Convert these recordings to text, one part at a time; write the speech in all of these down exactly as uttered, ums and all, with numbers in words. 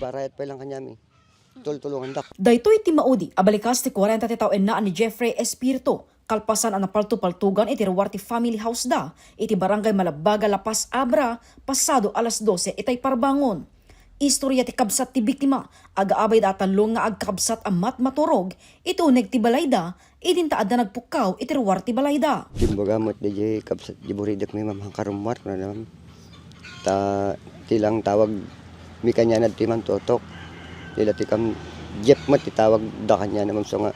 Parayat pa lang kanyami. Tultulungan dak. Daytoy ti maudi a balikas ti kuarenta ti tao ennaan ni Jeffrey Espiritu, kalpasan a napaltopaltogan iti ruar ti family house da iti barangay Malabaga, La Paz, Abra, pasado alas dose itay parbangon. Istorya ti kabsat ti biktima, agaabay da a tallo nga agkabsat a matmaturog iti uneg ti balayda, idinta adda nagpukkaw iti ruar ti balayda. Timbaga met di kabsat di buridek mi, ma'am, hangkarumar na, ma'am. Ta ti lang tawag mi kaniana ti mantotok. Nila ti kam Jeff met ti tawag da kaniana, ma'am, so nga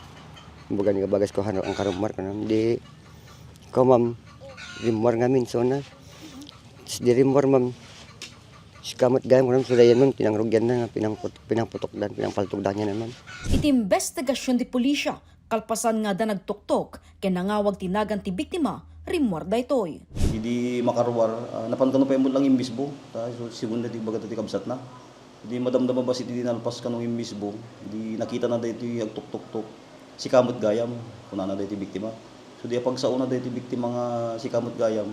baga ni kabagas ko hano ang karumar ko, ma'am. Di ko, ma'am, rimmuar ngamin so na. Di rimmuar, ma'am. Sika met gayam, ma'am, so dayan, ma'am, tinangrugyan na nga pinangput pinangputokdan, pinangpaltogdan niya na, ma'am. Iti imbestigasyon ti pulisya, kalpasan nga adda nagtuktok ken nangawag ti nagan ti biktima, rimmuar daytoy. Idi makaruar, ah, napan kano pay met lang imbisbo. Ta, so, sigun daytoy ibagada ti kabsatna. Idi madamdama bassit idi nalpas kano imbisbo, idi nakitana daytoy agtuktoktok. Sika met gayam, kunana daytoy biktima. So, di apagsaona daytoy biktima nga sika met gayam,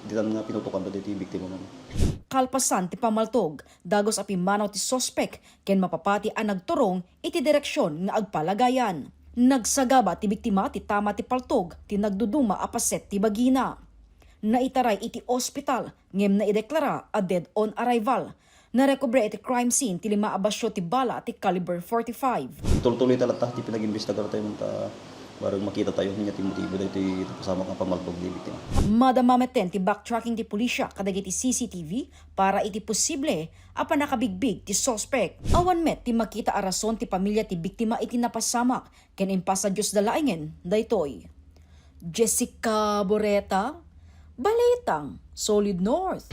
ditan nga pinutokanda daytoy biktima, ma'am. Kalpasan ti pamaltog, dagus a pimmanaw ti suspek ken mapapati a nagturong iti direksion nga agpalagayan. Nagsagaba ti biktima ti tama ti paltog ti nagduduma a paset ti bagina. Naitaray iti ospital ngem naideklara a dead on arrival. Narekobre iti crime scene ti lima a basio ti bala ti caliber forty-five. Itultuloy ta latta ti pinagimbestigar tayo ta bareng makita tayo ania ti motibo daytoy napasamak nga pamaltog ti biktima. Madama metten ti backtracking ti pulisya kadagiti C C T V para iti posible a pannakabigbig ti suspek. Awan met ti makita a rason ti pamilya ti biktima iti napasamak ken impasa Diosda laengen daytoy. Jessica Boreta, Balitang Solid North.